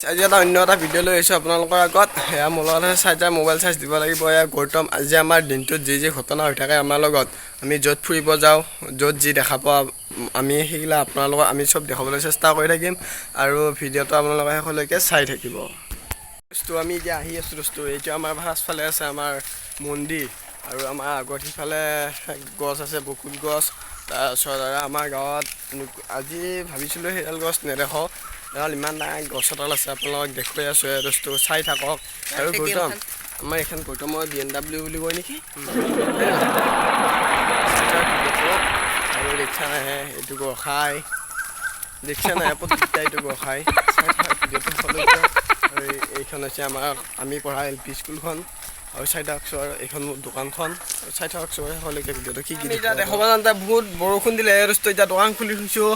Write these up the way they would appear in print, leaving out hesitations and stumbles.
আজি এটা অন্য এটা ভিডিঅ' লৈ আহিছোঁ আপোনালোকৰ আগত। সেয়া মোৰ লগত আছে চাৰ্জাৰ, মোবাইল চাৰ্জ দিব লাগিব। এয়া গৌতম। আজি আমাৰ দিনটোত যি যি ঘটনা হৈ থাকে আমাৰ লগত, আমি য'ত ফুৰিব যাওঁ, য'ত যি দেখা পাওঁ, আমি সেইগিলা আপোনালোকক আমি চব দেখাবলৈ চেষ্টা কৰি থাকিম আৰু ভিডিঅ'টো আপোনালোকে শেষলৈকে চাই থাকিব। দোস্ত, আমি এতিয়া আহি আছোঁ। দোস্ত, এইটো আমাৰ পাছফালে আছে আমাৰ মন্দিৰ আৰু আমাৰ আগত সিফালে গছ আছে, বকুল গছ। তাৰপিছত আৰু আমাৰ গাঁৱত আজি ভাবিছিলোঁ সেইডাল গছ নেদেখাওঁ। এডাল ইমান ডাঙৰ গছ এডাল আছে, আপোনালোকক দেখুৱাই আছোঁ। এই দোস্ত, চাই থাকক। আৰু গৌতম, আমাৰ এইখন গৌতমৰ BMW বুলি কয় নেকি? ভিডিঅ'টো আৰু ৰিক্সা নাহে, এইটো গোসাঁই। ৰিক্সা নাহে, প্ৰত্যেকটা এইটো গোসাঁই। চাই থাকক ভিডিঅ'টো সকলোকে। আৰু এইখন হৈছে আমাৰ আমি পঢ়া এলপি স্কুলখন। আৰু চাই থাকচোন, আৰু এইখন মোৰ দোকানখন। আৰু চাই থাকচোন শেষলৈকে ভিডিঅ'টো কি কি এতিয়া দেখাব যাওঁতে বহুত বৰষুণ দিলে। দোস্ত, এতিয়া দোকান খুলি থৈছোঁ।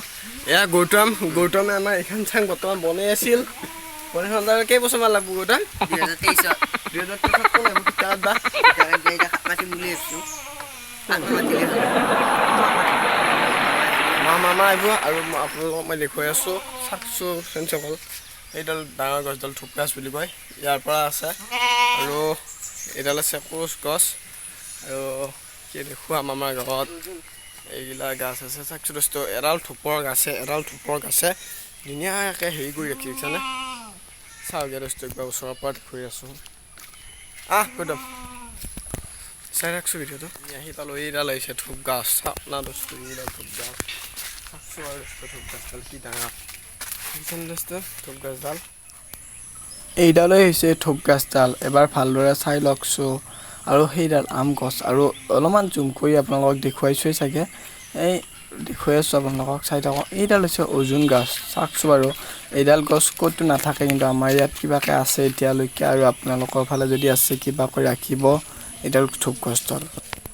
এয়া গৌতম। গৌতমে আমাৰ এইখন চাং বৰ্তমান বনাই আছিল। বনাই আৰু কেইবছৰমান লাগব গৌতম? 2023ত। 2023ত কোন আহিব কিতাপ বা? এতিয়া মাতিম বুলি ভাবিছোঁ। মাতিলে মা মামা আহিব। আৰু আপোনালোকক মই দেখুৱাই আছোঁ, চাকচো ফ্ৰেণ্ডসকল। এইডাল ডাঙৰ গছডাল থোপ গাছ বুলি কয়, ইয়াৰ পৰা আছে। আৰু এইডাল আছে কোচ গছ। আৰু কি দেখুৱাম, আমাৰ গাঁৱত এইগিলা গাছ আছে। চাকচো দোস্ত, এডাল থোপৰ গাছে, এডাল থোপৰ গাছে ধুনীয়াকৈ হেৰি কৰি ৰাখি দেখিছানে? চাওঁগে দোস্ত, একবাৰ ওচৰৰ পৰা দেখুৱাই আছোঁ। আহ গৌতম, চাই ৰাখছোঁ ভিডিঅ'টো। আমি আহি পালোঁ। এইডাল আহিছে থোপ গাছ। চাওক না দোস্ত, এইডাল থোপ গাছ। চাকচো আৰু দোস্ত, থোপ গাছডাল কি ডাঙৰ দেখিছেনে দোস্ত? থোপ গাছডাল এইডালেই হৈছে থোপ গাছডাল, এবাৰ ভালদৰে চাই লওকচোন। আৰু সেইডাল আম গছ। আৰু অলপমান জুম কৰি আপোনালোকক দেখুৱাইছোৱেই চাগে, এই দেখুৱাই আছোঁ আপোনালোকক, চাই থাকক। এইডাল হৈছে অৰ্জুন গাছ। চাওকচোন বাৰু, এইডাল গছ ক'তো নাথাকে, কিন্তু আমাৰ ইয়াত কিবাকৈ আছে এতিয়ালৈকে। আৰু আপোনালোকৰ ফালে যদি আছে, কিবাকৈ ৰাখিব এইডাল থোপ গছডাল।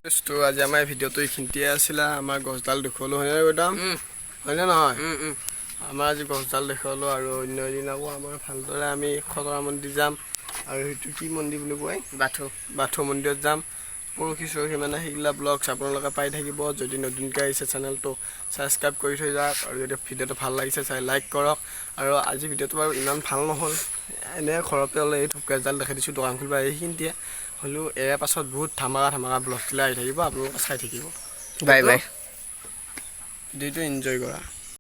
দোস্ত, আজি আমাৰ ভিডিঅ'টো এইখিনিতে আছিলে। আমাৰ গছডাল দেখুৱালোঁ, হয়নে গৌতম? হয়নে নহয়? আমাৰ আজি গছডাল দেখুৱালোঁ। আৰু অন্য এদিন আকৌ আমাৰ ভালদৰে আমি খতৰা মন্দিৰ যাম। আৰু সেইটো কি মন্দিৰ বুলি কয়? বাথৌ। বাথৌ মন্দিৰত যাম পৰহি চৰহি। মানে সেইগিলা ব্লগছ আপোনালোকে পাই থাকিব। যদি নতুনকৈ আহিছে, চেনেলটো ছাবস্ক্ৰাইব কৰি থৈ যাওক। আৰু যদি ভিডিঅ'টো ভাল লাগিছে চাই, লাইক কৰক। আৰু আজি ভিডিঅ'টো বাৰু ইমান ভাল নহ'ল, এনেই ঘৰতে হ'লে এই থোপ গাছডাল দেখাই দিছোঁ, দোকান খুলিব এইখিনিতে হ'লেও। ইয়াৰ পাছত বহুত ধামাকা ধামাকা ব্লগবিলাক আহি থাকিব, আপোনালোকে চাই থাকিব। Bye bye. ভিডিঅ'টো এনজয় কৰা।